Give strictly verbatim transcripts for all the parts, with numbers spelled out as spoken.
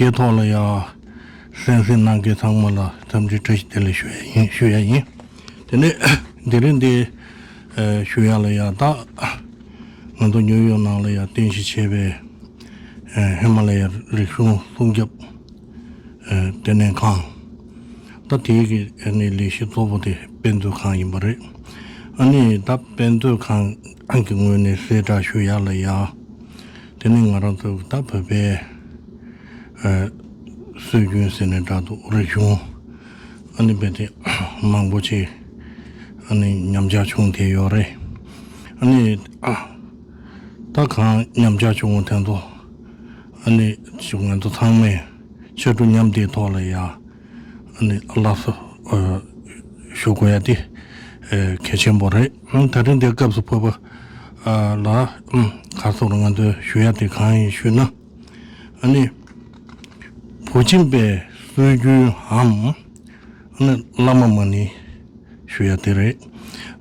དེའི་ཐོག་ལ་ཡང་གསན་གཟིགས་གནང་མཁན་ཚང་མ་ལ་འཚམས་འདྲི་བཀྲ་ཤིས་བདེ་ལེགས་ཞུ་ཡ་ཡིན། ཞུ་ཡ་ཡིན། དེ་ནས་དེ་རིང་འདི་ཨ་ཞུ་ཡ་ལ་ཡང་ད་ང་ཚོ་ཉོའུ་ཡོག་ནང་ལ་ཡང་རྟེན་གཞི་བྱས་པའི་ཨ་ཧི་མ་ལ་ཡ་རིག་གཞུང་སྲུང་སྐྱོབ་ཨ་ལྟེ་གནས་ཁང་། ད་དེའི་གི་ཨ་ནི་ལས་གཞི་གཙོ་བོ་དེ་དཔེ་མཛོད་ཁང་ཡིན་པ་རེད། ཨ་ནི་ད་དཔེ་མཛོད་ཁང་གི་ངོས་ནས་གསལ་བསྒྲགས་ཞུ་ཡ་ལ་ཡ། དེ་ནི་ང་རང་ཚོ་ད་བོད་པའི་ཨ་སྲོལ་རྒྱུན་ཟེར་ནས་འདྲ་འདུག་རིག་གཞུང་ཨ་ནི་རྦད་དེ་མང་པོ་ཅིག་ཨ་ནི་ཉམས་ཆག་བྱུང་བསྡད་ཡོད་རེད། ཨ་ནི་ཨ་ད་གང་ཉམས་ཆག་བྱུང་བ་དེ་ཚོ་ཨ་ནི་ཅིག་ང་ཚོ་ཚང་མས་ཕྱར་གྲུ་མཉམ་འདེགས་ཐོག་ལ་ཡ་ཨ་ནི་སླར་གསོ་ཨ་ཞུ་དགོས་ཡ་དེ་ཨ་གལ་ཆེན་པོ་རེད། ཨ་ད་རིང་འདིའི་སྐབས་སུ་བབས་པ་ཨ་ལ་ཨ་ག་རེ་ཟེར་ང་ཚོས་ཞུ་ཡ་དེ་གང་ཡིན་ཞུས་ན། ཨ་ནི། བུ་ཆེན་པའི་སྲོལ་རྒྱུན་འམ། ཨ་ནི་བླ་མ་མ་ཎི་ཞུ་ཡ་དེ་རེད།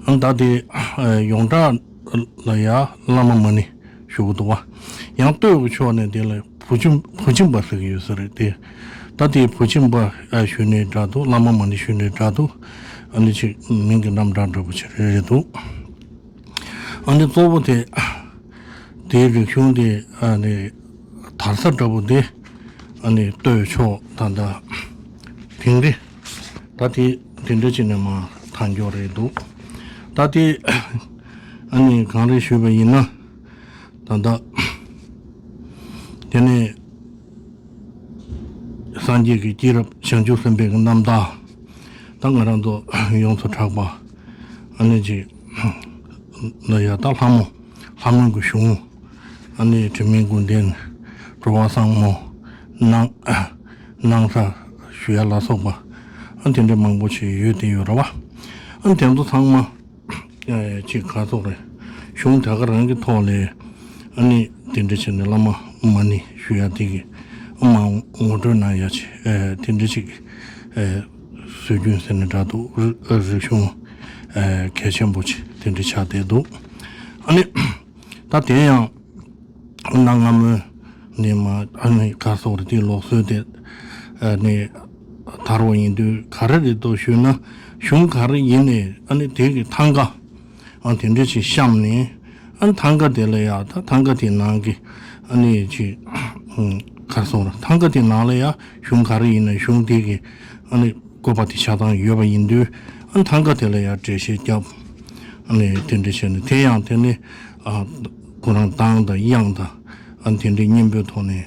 ཨ་ནི་ད་དེ་ཨ་ཡོངས་གྲགས་ལ་ཡ་བླ་མ་མ་ཎི་ཞུ་གི་འདུག་བ། ཡང་སྟོད་ཀྱི་ཕྱོགས་ནས་དེ་ལ་བུ་ཆེན་བུ་ཆེན་པ་ཟེར་གྱི་ཡོད་ས་རེད་དེ། ད་དེ་བུ་ཆེན་པ་ཨ་ཞུས་ནའི་འདྲ་འདུག་བླ་མ་མ་ཎི་ཞུས་ནའི་འདྲ་འདུག་ཨ་ནི་ཅིག་མིང་གི་རྣམ་གྲངས་འདྲ་པོ་ཅིག་རེད་རེད་འདུག་ཨ་ནི་གཙོ་བོ་དེ། དེའི་རིག་གཞུང་དེ་ཨ་ནི་དར་ས་འདྲ་པོ་དེ་ཨ་ནི་སྟོད་ཕྱོགས་ད་ལྟ་དིང་རི་ད་དེ་དེ་འདྲ་ཅིག་ནས་མར་དར་མགྱོགས་རེད་འདུག་ད་དེ་ཨ་ནི་གང་རེད་ཞུས་པ་ཡིན་ན། ད་ལྟ་དེ་ནས་སངས་རྒྱས་ཀྱི་སྐྱེས་རབས་བྱང་ཆུབ་སེམས་དཔའི་གི་རྣམ་ཐར། ད་ང་རང་ཚོ་ཡོངས་སུ་གྲགས་པ་ཨ་ནི་ཅིག་ལ་ཡ་ད་ལྷ་མོ་ལྷ་མོ་གི་གཞུང་། ཨ་ནི་དྲི་མེད་ཀུན་ལྡན། འགྲོ་བ་ཚང་མ་སྣང་སྣང་ས་ཞུ་ཡ་ལ་སོགས་པ་ཨ་དེ་འདྲ་མང་པོ་ཞིག་ཡོད་དེ་ཡོད་རེད་བ། ཨ་དེ་ཚོ་ཚང་མ་ཨ་ཅིག་ག་རེ་ཟེར་རེད། གཞུང་ད་ག་རང་གི་ཐོག་ལས་ཨ་ནི་དེ་འདྲ་བྱས་ནས་བླ་མ་མ་ཎི་ཞུ་ཡ་དེ་གི་ཨ་མ་ངོ་སྤྲོད་གནང་ཡ་ཅིག་ཨ་དེ་འདྲ་ཅིག་ཨ་སྲོལ་རྒྱུན་ཟེར་ནས་འདྲ་འདུག་རི་རིག་གཞུང་ཨ་གལ་ཆེན་པོ་ཅིག་དེ་འདྲ་ཆགས་བསྡད་འདུག་ཨ་ནི། ད་དེ་ཡང་གནའ་སྔ་མོ་ནས་མ་ཨ་ནི་ག་རེ་ཟེར་རེད། དེའི་ལུགས་སྲོལ་དེ་ཨ་ནི་དར་བ་ཡིན་དུས་ག་རེ་རེད་འདུག་ཞུས་ན། གཞུང་ག་རེ་ཡིན་ནའི་ཨ་ནི་དེ་གི་ཐང་ག་ཨ་དེ་འདྲ་ཞིག་བཤམས་ནས། ཨ་ནི་ཐང་ག་དེ་ལ་ཡ་ད་ཐང་ག་དེ་ནང་གི་ཨ་ནི་ཅིག་ག་རེ་ཟེར་རེད། ཐང་ག་དེ་ནང་ལ་ཡ་གཞུང་ག་རེ་ཡིན་ན་གཞུང་དེ་གི་ཨ་ནི་བཀོད་པ་དེ་ཆ་ཚང་ཡོད་པ་ཡིན་དུས། ཨ་ནི་ཐང་ག་དེ་ལ་ཡང་འགྲེལ་བཤད་བརྒྱབ། ཨ་ནི་དེ་འདྲ་བྱས་ནས་དེ་ཡང་དེ་ནི་ཨ་ཁོ་རང་གདངས་དང་དབྱངས་དང་ཨ་ནི་དེ་འདྲའི་སྙན་པོའི་ཐོག་ནས་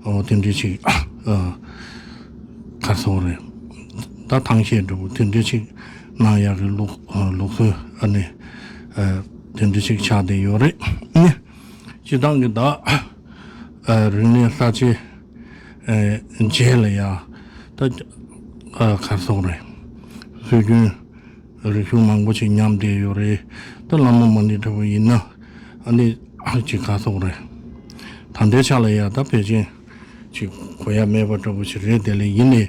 ཨོ་དེ་འདྲ་ཅིག་ཨ་ག་རེ་ཟེར་རེད། ད་ཐང་བཤད་འདྲ་པོ་དེ་འདྲ་ཅིག་གནང་ཡག་གི་ལུགས་ཨ་ལུགས་སྲོལ་ཨ་ནི་ཨ་དེ་འདྲ་ཅིག་ཆགས་བསྡད་ཡོད་རེད། ཨ་ནི་སྤྱིར་བཏང་གི་ད་ཨ་རིག་གནས་གསར་བརྗེ་ཨ་རྗེས་ལ་ཡ་ད་ཨ་ག་རེ་ཟེར་རེད། སྲོལ་རྒྱུན་རིག་གཞུང་མང་པོ་ཞིག་ཉམས་བསྡད་ཡོད་རེད། ད་བླ་མ་མ་ཎི་འདྲ་པོ་ཡིན་ན་ཨ་ནི་ཅིག་ག་རེ་ཟེར་རེད། ད་ལྟའི་ཆ་ལ་ཡ་ད་ཕལ་ཆེར་ཅིག་གོ་ཡ་མེད་པ་འདྲ་པོ་ཞིག་རེད། དེ་ལས་ཡིན་ནའི་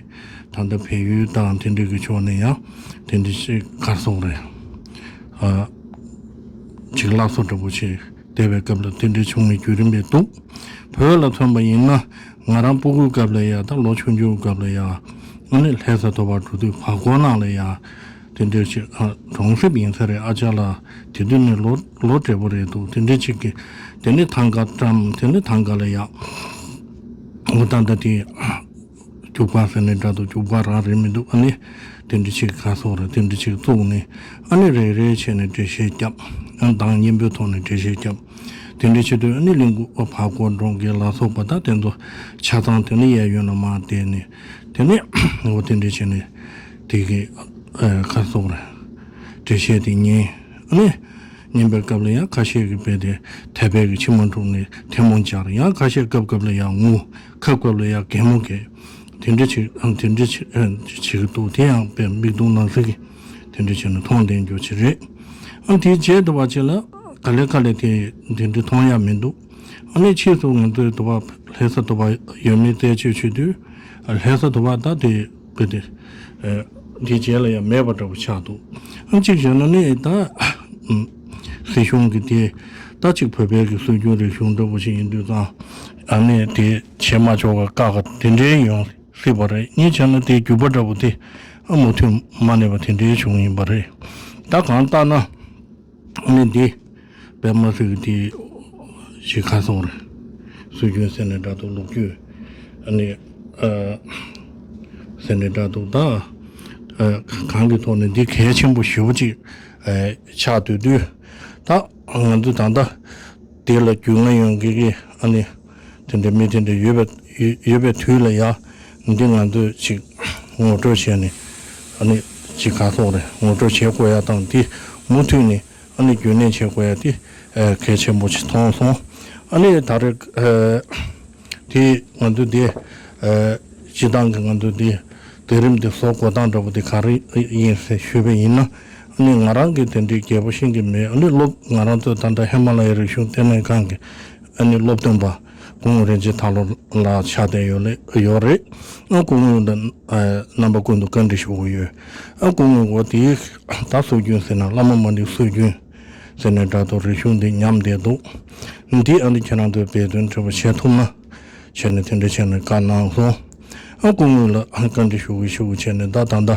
ད་ལྟ་བལ་ཡུལ་དང་དེ་འདྲ་གི་ཕྱོགས་ནས་ཡང་དེ་འདྲ་ཞིག་ག་རེ་ཟེར་རེད། ཨ་ཅིག་སླར་གསོ་འདྲ་པོ་ཞིག་བསྡད་པའི་སྐབས་ལ་དེ་འདྲ་བྱུང་བའི་བརྒྱུད་རིམ་རེད་འདུག་བོད་ལ་མཚོན་པ་ཡིན་ན་ང་རང་སྤུ་གུའི་སྐབས་ལ་ཡ་ད་ལོ་ཆུང་ཆུང་སྐབས་ལ་ཡ་ཨ་ནི་ལྷ་ས་དོ་པ་འགྲོ་དུས་བར་སྐོར་ནང་ལ་ཡ་དེ་འདྲ་ཞིག་ཨ་གྲོང་གསེབ་ཡིན་ས་རེད། ཨ་ཅག་ལགས་དེ་དུས་ནས་ལོ་ལོ་བགྲེས་པོ་རེད་འདུག་དེ་འདྲ་ཅིག་གི་དེ་ནས་ཐང་ག་བཀྲམ། དེ་ནས་ཐང་ག་ལ་ཡ་འོ་ད་ད་དེ་རྒྱུག་པ་ཟེར་ནས་འདྲ་འདུག་རྒྱུག་པ་རང་རེད་མི་འདུག་ཨ་ནི་དེ་འདྲ་ཅིག་ག་རེ་ཟེར་རེད། དེ་འདྲ་ཅིག་བཙུགས་ནས་ཨ་ནི་རེ་རེ་བྱས་ནས་འགྲེལ་བཤད་བརྒྱབ། ཨ་གདངས་སྙན་པོའི་ཐོག་ནས་འགྲེལ་བཤད་བརྒྱབ། དེ་འདྲ་བྱེད་དུས་ཨ་ནི་གླིང་གུ་བར་སྐོར་འགྲོ་མཁན་ལ་སོགས་པ་ད་དེ་ཚོ་ཆ་ཚང་དེ་ནས་གཡས་གཡོན་ལ་མར་བསྡད་ནས། དེ་ནས་འོ་དེ་འདྲ་བྱས་ནས་དེ་གི་ཨ་ག་རེ་ཟེར་རེད། འགྲེལ་བཤད་དེ་ཉན། ཨ་ནི་ཉན་པའི་སྐབས་ལ་ཡང་ཁ་ཤས་ཀྱིས་རྦད་དེ་དད་པའི་གི་མཆི་མ་འཁྲུགས་ནས་ཐལ་མོ་སྦྱར། ཡང་ཁ་ཤས་སྐབས་སྐབས་ལ་ཡང་ངུ། ཁ་སྐབས་ལ་ཡང་གད་མོ་བགད། དེ་འདྲ་ཅིག་ཨ་དེ་འདྲ་ཅིག་ཨ་བྱེད་ཀྱི་འདུག་དེ་ཡང་དཔེ་མིག་མཐོང་ནང་གསལ་གྱི་དེ་འདྲ་བྱས་ནས་མཐོང་ལྡན་རྒྱུ་ཅིག་རེད། ཨ་དེའི་རྗེས་དུ་བ་ཅིག་ལ་ག་ལེ་ག་ལེ་དེ་དེ་འདྲ་མཐོང་ཡ་མི་འདུག་ཨ་ནི་ཕྱིས་སུ་ང་ཚོའི་དུ་བ་ལྷ་ས་དུ་བ་ཡོད་མེད་རྩད་གཅོད་བྱེད་དུས་ལྷ་ས་དུ་བ་ད་དེ་དཔེ་དེ་ཨ་དེའི་རྗེས་ལ་ཡང་མེད་པ་འདྲ་བོ་ཆགས་འདུག་ཨ་གཅིག་བྱས་ན་ནི་ད་ཨ་སྲིད་གཞུང་གི་དེ་ད་གཅིག་བོད་པའི་གི་སྲོལ་རྒྱུན་རིག་གཞུང་འདྲ་བོ་ཞིག་ཡིན་དུས་ཙང་ ཨ་ནི་དེ་བྱེད་མ་ཆོག་ག་བཀག་ག་དེ་འདྲའི་ཡོང་སྲིད་པ་རེད། ངས་བྱས་ན་དེ་རྒྱུ་པ་འདྲ་པོ་དེ་ཨ་མུ་མཐུད་མ་གནས་པ་དེ་འདྲའི་བྱུང་ཡིན་པ་རེད། ད་གང་ལྟར་ན་ཨ་ནི་འདི་པད་མ་ཟེར་གི་དེ་ཞིག་ག་སོང་རེད། སྲོལ་རྒྱུན་ཟེར་ནས་འདྲ་འདུག་ལོ་རྒྱུས་ཨ་ནི་ཨ་ཟེར་ནས་འདྲ་འདུག་ད་ཨ་གང་གི་ཐོག་ནས་འདི་གལ་ཆེན་པོ་ཞེ་པོ་ཅིག་ཨ་ཆགས་སྡོད་དུས། ད་ང་ཚོ་ད་ལྟ་དེ་ལ་རྒྱུས་མངའ་ཡོད་མཁན་གྱི་ཨ་ནི་དེ་འདྲའི་མི་དེ་འདྲ་ཡོད་པའི་ཡོད་པའི་དུས་ལ་ཡ་འདི་ང་ཚོས་ཅིག་ངོ་སྤྲོད་བྱས་ནས་ཨ་ནི་ཅིག་ག་སོང་རེད། ངོ་སྤྲོད་བྱེད་དགོས་ཡ་དང་དེ་མུ་མཐུད་ནས་ཨ་ནི་རྒྱུན་གནས་བྱེད་དགོས་ཡ་དེ་ཨ་གལ་ཆེན་པོ་ཞིག་མཐོང་སོང་། ཨ་ནི་ད་རེས་ཨ་དེ་ང་ཚོ་དེ་ཨ་སྤྱི་བཏང་གི་ང་ཚོ་དེ་དེ་རིམ་དེ་བཟོ་དགོས་སྟངས་འདྲ་པོ་དེ་ག་རེ་ཡིན་ཟེར་ཞུས་པ་ཡིན་ན། ཨ་ནི་ང་རང་གི་དེ་འདྲའི་རྒྱས་པོ་ཤེས་ཀྱི་མེད། ཨ་ནི་སློབ་ང་རང་ཚོ་ད་ལྟ་ཧི་མ་ལ་ཡའི་རིག་གཞུང་ལྟེ་གནས་ཁང་གི་ཨ་ནི་སློབ་སྟོན་པ་སྐུ་ངོ་རིན་ཆེན་ཐར་ལོ་ལགས་ཆགས་བསྡད་ཡོད་ལེ་ཡོད་རེད། ཨ་སྐུ་ངོ་ལ་ཨ་རྣམ་པ་ཀུན་ཏུ་བཀའ་འདྲི་ཞུ་གི་ཡོད། ཨ་སྐུ་ངོ་འོ་དེའི་ད་སྲོལ་རྒྱུན་ཟེར་ན་བླ་མ་མ་ཎི་སྲོལ་རྒྱུན་ཟེར་ནས་འདྲ་འདུག་རིག་གཞུང་འདི་ཉམས་བསྡད་འདུག་འདི་ཨ་ནི་ཁྱེད་རང་ཚོས་འབད་བརྩོན་འཕྲོད་པ་བྱེད་ཐུབ་ན་བྱས་ནས་དེ་འདྲ་བྱས་ནས་བཀའ་གནང་སོང་། ཨ་སྐུ་ངོ་ལ་ཨ་བཀའ་འདྲི་ཞུ་གི་ཞུ་གི་བྱས་ནས་ད་ད་ལྟ་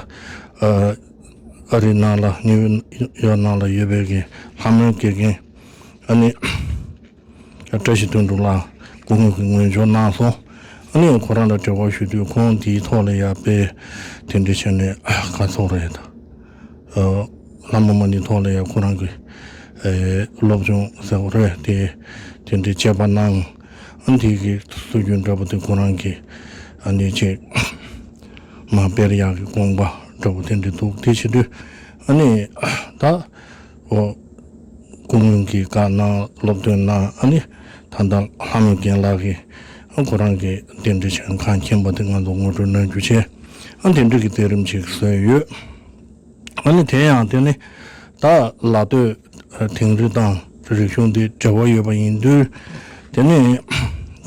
ཨ་ཨ་རི་ནང་ལ་ནིའུ་ཡོག་ནང་ལ་ཡོད་པའི་གི་ལྷ་མོའི་དགེ་རྒན་ཨ་ནི་བཀྲ་ཤིས་དོན་གྲུབ་ལགས་སྐུ་ངོ་གི་ངོས་སྦྱོར་གནང་སོང་། ཨ་ནི་ཁོ་རང་ལ་འབྲེལ་བ་ཞུ་དུས་ཁོང་དེའི་ཐོག་ལ་ཡ་དཔེ་དེ་འདྲ་བྱས་ནས་ཨ་ག་ཚོགས་རེད། ཨ་བླ་མ་མ་ཎི་ཐོག་ལ་ཡ་ཁོ་རང་གི་ཨེ་སློབ་སྦྱོང་ཟེར་བ་རེད་དེ་དེ་འདྲའི་དཔྱད་པ་གནང་། ཨ་ནི་དེ་གི་སྲོལ་རྒྱུན་འདྲ་པོ་དེ་ཁོ་རང་གི་ཨ་ནི་ཅིག་མ་དཔེར་ཡག་གི་དགོངས་པ་འདྲ་པོ་དེ་འདྲ་འདུག་དེ་བྱེད་དུས་ཨ་ནི་ད་འོ་སྐུ་ངོ་གི་བཀའ་གནང་སློབ་སྟོན་གནང་ཨ་ནི་ད་ལྟ་ལྷ་མོ་རྒན་ལགས་ཀྱིས་ཨ་ཁོ་རང་གི་དེ་འདྲའི་བྱས་ཁང་ཁྱིམ་པ་དེ་ང་ཚོ་ངོ་སྤྲོད་གནང་རྒྱུ་བྱས་ཨ་དེ་འདྲ་གི་དེ་རིམ་ཅིག་བཟོས་ཡོད། ཨ་ནི་དེ་ཡང་དེ་ནི་ད་ལ་སྟོད་དིང་རི་དང་རིག་གཞུང་འདི་འབྲེལ་བ་ཡོད་པ་ཡིན་དུས་དེ་ནི་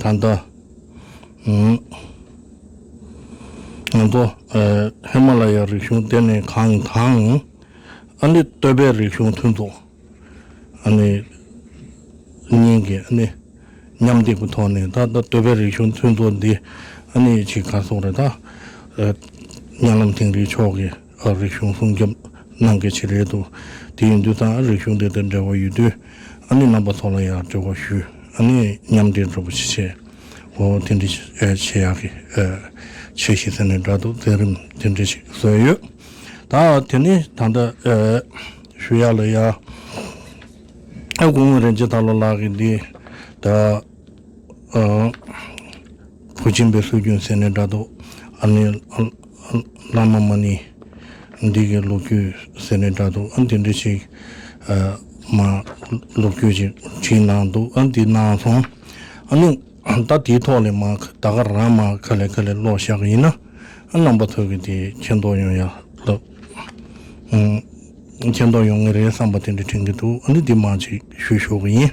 ད་ལྟ་ང་ཚོ་ཧི་མ་ལ་ཡ་རིག་གཞུང་ལྟེ་གནས་ཁང་དང་ཨ་ནི་སྟོད་པའི་རིག་གཞུང་མཐུན་ཚོགས་ཨ་ནི་གཉིས་ཀྱི་ཨ་ནི་མཉམ་འདེགས་ཀྱི་ཐོག་ནས་ད་ལྟ་སྟོད་པའི་རིག་གཞུང་མཐུན་ཚོགས་འདི་ཨ་ནི་ཅིག་ག་སོང་རེད་ད། ཨ་གཉའ་ལམ་དིང་རི་ཕྱོགས་ཀྱི་ཨ་རིག་གཞུང་སྲུང་སྐྱོབ་གནང་མཁན་ཅིག་རེད་འདུག་དེ་ཡིན་དུས་ད་རིག་གཞུང་དེ་དང་འབྲེལ་བ་ཡོད་དུས་ཨ་ནི་རྣམ་པ་ཚོ་ལ་ཡང་འབྲེལ་བ་ཞུས་ཨ་ནི་མཉམ་འབྲེལ་འདྲ་པོ་ཞིག་བྱས། འོ་དེ་འདྲ་བྱེད་ཡག་གི་ཆེད་ཞིག་ཟེར་ནས་འདྲ་འདུག་མཛད་རིམ་དེ་འདྲ་ཞིག་བཟོས་ཡོད། ད་དེ་ནི་ད་ལྟ་ཞུ་ཡག་ལ་ཡ། ཨ་སྐུ་ངོ་རིན་ཆེན་ཐར་ལོ་ལགས་ཀྱིས་འདི་ད་ཨ་བུ་ཆེན་པའི་སྲོལ་རྒྱུན་ཟེར་ནས་འདྲ་འདུག་ཨ་ནི་ཨ་བླ་མ་མ་ཎི་འདི་གི་ལོ་རྒྱུས་ཟེར་ནས་འདྲ་འདུག་ཨ་འདི་འདྲ་ཞིག་ཨ་མ་ལོ་རྒྱུས་ཅིག་བྲིས་གནང་འདུག་ཨ་འདི་གནང་སོང་། ཨ་ནི་ད་དེའི་ཐོག་ལས་མ་ད་ག་རང་མ་ག་ལེ་ག་ལེ་ཀློག་བཞག་གི་ཡིན་ན་ཨ་རྣམ་པ་ཚོ་གི་དེ་མཁྱེན་རྟོགས་ཡོང་ཡ་ལབ། མཁྱེན་རྟོགས་ཡོང་ངེས་རེད་བསམ་པ་དེ་འདྲ་དྲན་གྱི་འདུག་ཨ་ནི་འདི་མ་ཅིག་ཞུ་ཞུ་གི་ཡིན།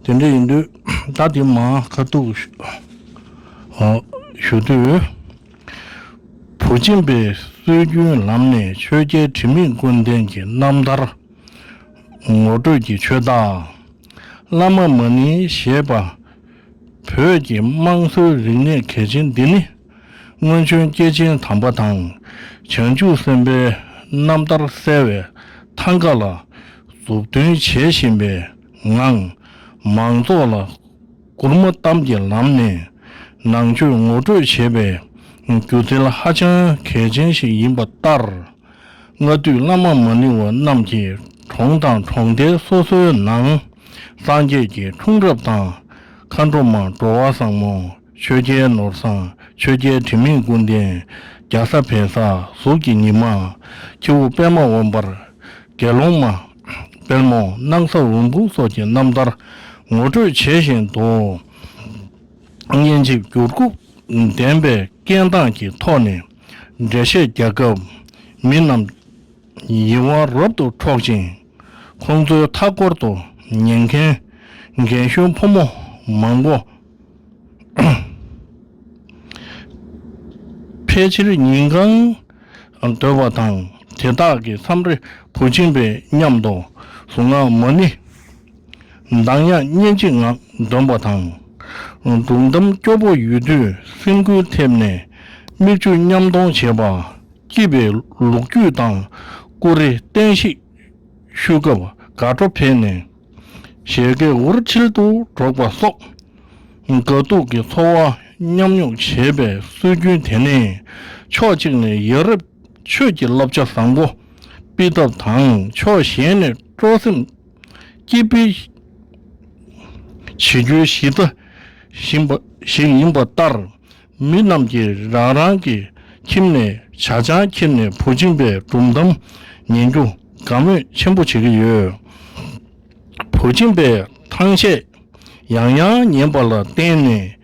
དེ་འདྲ་ཡིན་དུས་ད་དེ་མ་ཁ་ཐུག་ཞུ་དུས། བུ་ཆེན་པའི་སྲོལ་རྒྱུན་ལམ་ནས་ཆོས་རྒྱལ་དྲི་མེད་ཀུན་ལྡན་གྱི་རྣམ་ཐར་ངོ་སྤྲོད་ཀྱི་ཆོས་བདག་བླ་མ་མ་ཎི་ཞེས་པ། བོད་ཀྱི་དམངས་སྲོལ་རིག་གནས་གལ་ཆེན་འདི་ནི། སྔོན་བྱོན་སྐྱེས་ཆེན་དམ་པ་དང་། བྱང་ཆུབ་སེམས་དཔའི་རྣམ་ཐར་གསལ་བའི་ཐང་ག་ལ་མཛུབ་སྟོན་བྱེད་བཞིན་པའི་ངང་། མང་ཚོགས་ལ་མགུར་མ་གཏམ་གྱི་ལམ་ནས་ནང་ཆོས་ངོ་སྤྲོད་བྱེད་པའི་སྒྱུ་རྩལ་ཧ་ཅང་གལ་ཆེན་ཞིག་ཡིན་པ་ལྟར། སྔ་དུས་བླ་མ་མ་ཎི་བ་རྣམས་ཀྱིས་གྲོང་དང་གྲོང་རྡལ་སོ་སོའི་ནང་སངས་རྒྱས་ཀྱི་འཁྲུངས་རབས་དང་། མཁའ་འགྲོ་མ་འགྲོ་བ་བཟང་མོ། ཆོས་རྒྱལ་ནོར་བཟང་། ཆོས་རྒྱལ་དྲི་མེད་ཀུན་ལྡན། རྒྱ་བཟའ་བལ་བཟའ། གཟུགས་ཀྱི་ཉི་མ། ཁྱེའུ་པདྨ་འོད་འབར། དགེ་སློང་མ། དཔལ་མོ། སྣང་ས་འོད་འབུམ་སོགས་ཀྱི་རྣམ་ཐར་ངོ་སྤྲོད་བྱེད་བཞིན་དུ། སྙན་འཇེབས་འགྱུར་ཁུག་ལྡན་པའི་སྐད་གདངས་ཀྱི་ཐོག་ནས་འགྲེལ་བཤད་རྒྱག་སྐབས། མི་རྣམས་ཡིད་དབང་རབ་ཏུ་འཕྲོག་ཅིང་། ཁོང་ཚོའི་མཐའ་འཁོར་དུ་ཉན་མཁན་རྒན་གཞོན་ཕོ་མོ་མང་པོ་ཕལ་ཆེར་ཉིན་གང་སྡོད་པ་དང་། དེ་དག་གི་མཚམས་རེ་བུ་ཆེན་པའི་མཉམ་དུ་གཟུངས་སྔགས་མ་ཎི་གདངས་དབྱངས་སྙན་ཅིང་ངང་འདོན་པ་དང་ སྒྲུང་གཏམ་སྐྱོ་པོ་ཡོད་དུས་སེམས་འགུལ་ཐེབས་ནས་མིག་ཆུ་མཉམ་གཏོང་བྱེད་པ། སྐྱིད་པའི་ལོ་རྒྱུས་དང་ཀུ་རེ་བསྟན་བཤིག་ཤོད་སྐབས་དགའ་སྤྲོ་འཕེལ་ནས་བཞད་གད་འུར་ཁྲིལ་དུ་སྒྲོག་པ་སོགས། དགའ་སྡུག་གི་ཚོར་བ་མཉམ་མྱོང་བྱེད་པའི་སྲོལ་རྒྱུན་དེ་ནི་ཕྱོགས་གཅིག་ནས་ཡ་རབས་ཆོས་ཀྱི་བསླབ་བྱ་བཟང་པོ་སྤེལ་ཐབས་དང་ཕྱོགས་གཞན་ནས་སྤྲོ་སེམས་སྐྱིད་སྤེལ་བྱེད་རྒྱུའི་གཞི་རྩ་ཞིག་ཡིན་པ་ཞིག་ཡིན་པ་ལྟར། མི་རྣམས་ཀྱིས་རང་རང་གི་ཁྱིམ་ནས་ཇ་ཆང་འཁྱེར་ནས་བུ་ཆེན་པའི་སྒྲུང་གཏམ་ཉན་རྒྱུ་དགའ་མོས་ཆེན་པོ་བྱེད་ཀྱི་ཡོད། བུ་ཆེན་པས་ཐང་གཤས་ཡང་ཡང་ཉན་པ་ལ་བརྟེན་ནས་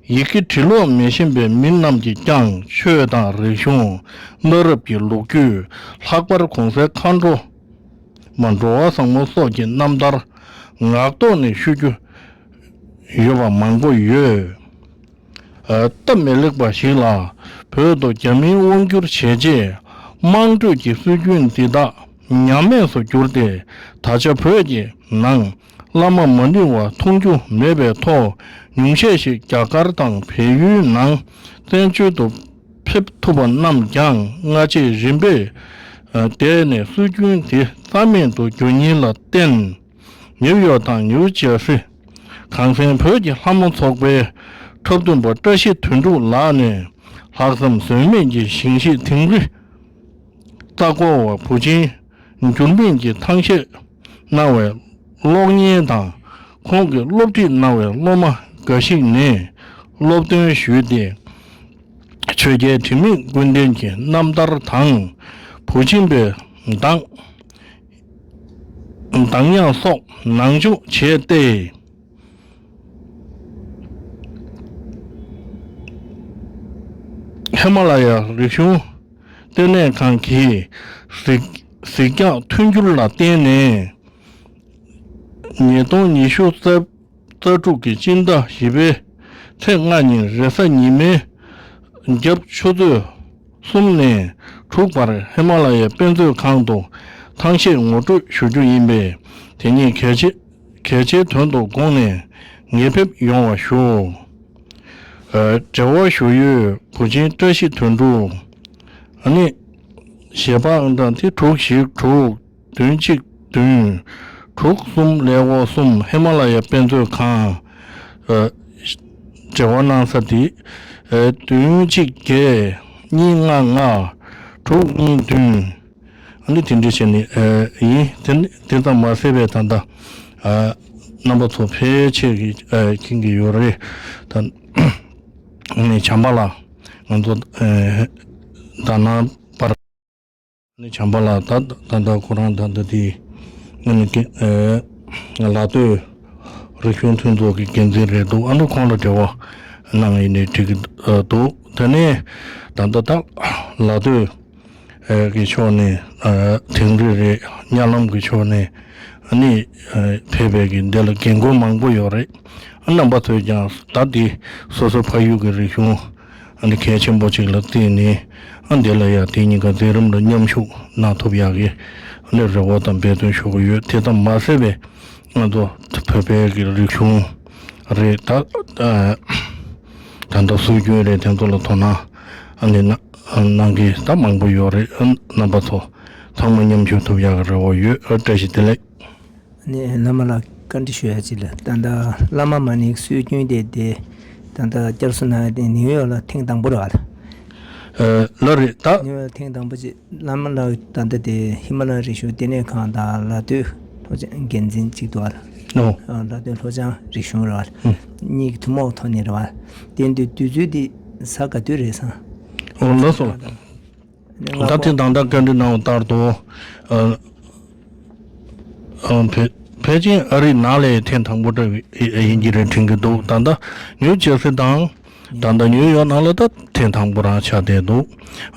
ཡི་གེ་འབྲི་ཀློག་མི་ཤེས་པའི་མི་རྣམས་ཀྱིས་ཀྱང་ཆོས་དང་རིག་གཞུང་། གནའ་རབས་ཀྱི་ལོ་རྒྱུས། ལྷག་པར་གོང་གསལ་མཁའ་འགྲོ་མ། འགྲོ་བ་བཟང་མོ་སོགས་ཀྱི་རྣམ་ཐར་ངག་ཐོག་ནས་ཤོད་རྒྱུ་ཡོད་པ་མང་པོ་ཡོད། སྟབས་མི་ལེགས་པ་ཞིག་ལ་བོད་དུ་རྒྱ་མིའི་དབང་བསྒྱུར་བྱས་རྗེས་དམངས་ཁྲོད་ཀྱི་སྲོལ་རྒྱུན་འདི་དག་ཉམས་དམས་སུ་གྱུར་ཏེ། ད་ཆ་བོད་ཀྱི་ནང་བླ་མ་མ་ནུས་པ་མཐོང་རྒྱུ་མེད་པའི་ཐོག་ཉུང་ཤས་ཤིག་རྒྱ་གར་དང་བལ་ཡུལ་ནང་བཙན་བྱོལ་དུ་ཕེབས་ཐུབ་པ་རྣམས་ཀྱང་སྔ་རྗེས་རིམ་པས་བསྡད་ནས་སྲོལ་རྒྱུན་དེ་རྩ་མེད་དུ་གྱུར་ཉེན་ལ་བརྟེན། ནིའུ་ཡོག་དང་ནིའུ་ཇར་སི། གངས་སེང་བོད་ཀྱི་ལྷ་མོ་ཚོགས་པའི་འཁྲབ་སྟོན་པ་བཀྲ་ཤིས་དོན་གྲུབ་ལགས་ནས་ལྷག་བསམ་ཟོལ་མེད་ཀྱི་ཞིང་གཤེགས་དིང་རི་རྩ་འཁོར་བ་བུ་ཆེན་འགྱུར་མེད་ཀྱི་ཐང་གཤས་གནང་བའི་གློག་བརྙན་དང་ཁོང་གིས་སློབ་ཁྲིད་གནང་བའི་སློབ་མ་འགའ་ཞིག་ནས་སློབ་སྟོན་ཞུས་ཏེ། ཆོས་རྒྱལ་དྲི་མེད་ཀུན་ལྡན་གྱི་རྣམ་ཐར་དང་བུ་ཆེན་པའི་གདངས། གདངས་དབྱངས་སོགས་ནང་འཇུག་བྱས་ཏེ། ཧི་མ་ལ་ཡ་རིག་གཞུང་ལྟེ་གནས་ཁང་གིས་གཟིགས་གཟིགས་རྒྱག་མཐུན་འགྱུར་ལ་བརྟེན་ནས། ཉིས་སྟོང་ཉི་ཤུ་རྩ་རྩ་དྲུག་གི་སྤྱི་ཟླ་བཞི་པའི་ཚེས་ལྔ་ཉིན་རེས་གཟའ་ཉི་མའི་རྒྱབ་ཆུ་ཚོད་གསུམ་ནས་དྲུག་བར་ཧི་མ་ལ་ཡའི་དཔེ་མཛོད་ཁང་དུ་ཐང་གཤས་ངོ་སྤྲོད་ཞུ་རྒྱུ་ཡིན་པས། དེ་ཉིད་གལ་ཆེ་གལ་ཆེའི་དོན་དུ་དགོངས་ནས་ངེས་ཕེབས་ཡོང་བ་ཞུ། ཨ། འབྲེལ་བ་ཞུ་ཡུལ་བུ་ཆེན་བཀྲ་ཤིས་དོན་གྲུབ། ཨ་ནི་ཞལ་པར་ཨང་གྲངས་དེ་དྲུག་བཞི་དྲུག་བདུན་གཅིག་བདུན་དྲུག་གསུམ་ཀླད་ཀོར་གསུམ། ཧི་མ་ལ་ཡ་དཔེ་མཛོད་ཁང་། ཨ། འབྲེལ་བ་གནང་ས་དེ། ཨ། བདུན་གཅིག་བརྒྱད་གཉིས་ལྔ་ལྔ་དྲུག་གཉིས་བདུན། ཨ་ནི་དེ་འདྲ་བྱས་ནས། ཨ། ཡིན། དེ་ནི་དེ་ཙམ་མ་ཟད་པའི་ད་ལྟ། ཨ། རྣམ་པ་ཚོ་ཕལ་ཆེར་གྱིས། ཨ། མཁྱེན་གྱི་ཡོད་རེད། ད་ཨ་ནི་བྱམས་པ་ལགས་ང་ཚོ། ཨ། ད་ནངས་པར། ནི་བྱམས་པ་ལགས་ད་ད་ལྟ་ཁོ་རང་ད་ལྟ་དེ་ནི་ཀྱི། ཨ། ལ་སྟོད་རིག་གཞུང་མཐུན་ཚོགས་ཀྱི་འགན་འཛིན་རེད་འདུག་ཨ་ནི་ཁོང་ལ་འབྲེལ་བ་གནང་ཡིན་ནའི་འགྲིག་གི་འདུག་དེ་ནས་ད་ལྟ་ད་ལ་སྟོད་ཀྱི་ཕྱོགས་ནས། ཨ། དིང་རི་རེད། གཉའ་ལམ་གྱི་ཕྱོགས་ནས་ཨ་ནི། ཨ། ཕེབས་པའི་གི་འདི་ལ་རྒན་རྒོན་མང་པོ་ཡོད་རེད། རྣམ་པ་ཚོས་ཀྱང་ད་འདི་སོ་སོ་ཕ་ཡུལ་གྱི་རིག་གཞུང་ཨ་ནི་གལ་ཆེན་པོ་ཅིག་ལ་བརྩིས་ནས། ཨ། འདི་ལ་ཡང་དེ་གཉིས་ཀ་མཛད་རིམ་ལ་མཉམ་ཞུགས་གནང་ཐུབ་ཡག་གི་ཨ་ནི་རེ་བ་དང་འབད་བརྩོན་ཞུ་གི་ཡོད། དེ་ཙམ་མ་ཟད་པའི་ང་ཚོ་བོད་པའི་གི་རིག་གཞུང་རེད། ད་ད་ད་ལྟ་སྲོལ་རྒྱུན་རེད། དེ་ཚོ་ལ་དོ་སྣང་ཨ་ནི་གནང་གནང་མཁན་ད་མང་པོ་ཡོད་རེད། ཨ། རྣམ་པ་ཚོ་ཚང་མ་མཉམ་ཞུགས་ཐུབ་ཡག་གི་རེ་བ་ཡོད། ཨ། བཀྲ་ཤིས་བདེ་ལེགས། ནས་བླ་མ་ལ་བཀའ་འདྲི་ཞུ་ཡ་ཅིག་ལ། ད་ལྟ་བླ་མ་མ་ཎི་སྲོལ་རྒྱུན་དེ་དེ་ད་ལྟ་བསྐྱར་གསོ་གནང་ཡ་དེ་ནིའུ་ཡོག་ལ་ཐེངས་དང་པོ་རེད་བ། ཨ། ལགས་རེད་ད། ནིའུ་ཡོག་ཐེངས་དང་པོ་ཅིག་བླ་མ་ལགས་ད་ལྟ་དེ་ཧི་མ་ལ་ཡ་རིག་གཞུང་ལྟེ་གནས་ཁང་དང་ལ་སྟོད་ལྷོ་བྱང་འགན་འཛིན་གཅིག་འདུག་བ། ཨོ། ཨ། ལ་སྟོད་ལྷོ་བྱང་རིག་གཞུང་རེད་བ། ཨུ། གཉིས་ཀྱི་ཐུན་མོང་ཐོག་ནས་རེད་བ། དེ་འདི་དུས་ཚོད་འདི་གཟའ་ག་དུས་རེད་སམ། ཨོ། ལགས་སོ། ད་ལྟ་དེ་དང་ད་བཀའ་འདྲི་གནང་བ་ལྟར་དུ། ཨ། ཨ། ཕལ་ཕལ་ཆེར་ཨ་རིའི་ནང་ལ་ཐེངས་དང་པོ་འདྲ་བའི་ཡིན་གྱི་རེད་དྲན་གྱི་འདུག་ད་ལྟ་ནིའུ་ཇར་སི་དང་ད་ལྟ་ནིའུ་ཡོག་ནང་ལ་ད་ཐེངས་དང་པོ་རང་ཆགས་བསྡད་འདུག་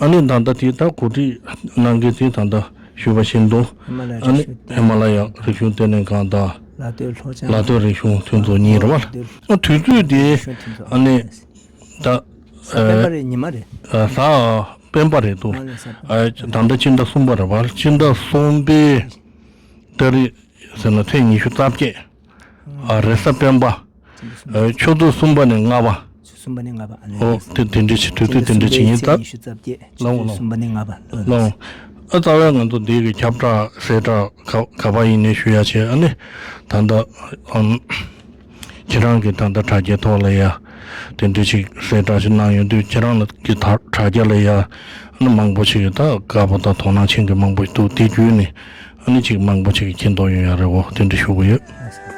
ཨ་ནི་ད་ལྟ་དེ་ད་གོ་སྒྲིག་གནང་མཁན་དེ་ད་ལྟ་ཞུས་པ་བཞིན་དུ། ཧི་མ་ལ་ཡ་ཨ་ནི་རིག་གཞུང་ཧི་མ་ལ་ཡ་རིག་གཞུང་ལྟེ་གནས་ཁང་དང་། ལ་སྟོད་ལྷོ་བྱང་། ལ་སྟོད་རིག་གཞུང་མཐུན་ཚོགས་གཉིས་རེད་བ། ལ་སྟོད། ཨ། དུས་ཚོད་དེ་རིག་གཞུང་མཐུན་ཚོགས། ཨ་ནི་ད། གཟའ་སྤེན་པ་རེད། ཉི་མ་རེད། ཨ། གཟའ་སྤེན་པ་རེད་འདུག་ཨ་ནི་གཟའ་སྤེན་པ། ཨ། ད་ལྟ་སྤྱི་ཟླ་གསུམ་པ་རེད་བ། སྤྱི་ཟླ་གསུམ་པའི་ཏ་རིག་ཟེར་ན་ཚེས་ཉི་ཤུ་རྩ་བརྒྱད། ཨ། རེས་གཟའ་སྤེན་པ། ཨ་ཆུ་ཚོད་གསུམ་པ་ནས་ལྔ་པ། ཆུ་ཚོད་གསུམ་པ་ནས་ལྔ་པ། ཨ་ནི་ཨོ་དེ་དེ་འདྲ་ཞིག་དུས་ཚོད་དེ་འདྲ་ཞིག་ཡིན་ད། ཉི་ཤུ་རྩ་བརྒྱད། ཆུ་ཚོད་གསུམ་པ་ནས་ལྔ་པ། ལགས་འོང་། ཨ་རྩ་བའི་ང་ཚོ་འདི་གི་ཁྱབ་བསྒྲགས་གསལ་བསྒྲགས་ག་ག་པ་ཡིན་ནའི་ཞུ་ཡ་བྱས། ཨ་ནི་ད་ལྟ་ཨམ། ཁྱེད་རང་གིས་ད་ལྟ་དྲ་རྒྱའི་ཐོག་ལ་ཡ་དེ་འདྲ་ཞིག་གསལ་བསྒྲགས་ཤིག་གནང་ཡོང་དུས། ཁྱེད་རང་ལ་གི་དྲ་དྲ་རྒྱ་ལ་ཡ་ཨ་ནི་མང་པོ་ཞིག་གིས་ད་དགའ་པོ་དང་དོ་སྣང་ཆེན་གྱི་མང་པོ་ཞིག་འདུག་དེ་བརྒྱུད་ནས་ཨ་ནི་ཅིག་མང་པོ་ཞིག་གིས་མཁྱེན་རྟོགས་ཡོང་ཡ་རེད་འོ། དེ་འདྲ་ཞུ་གི་ཡོད།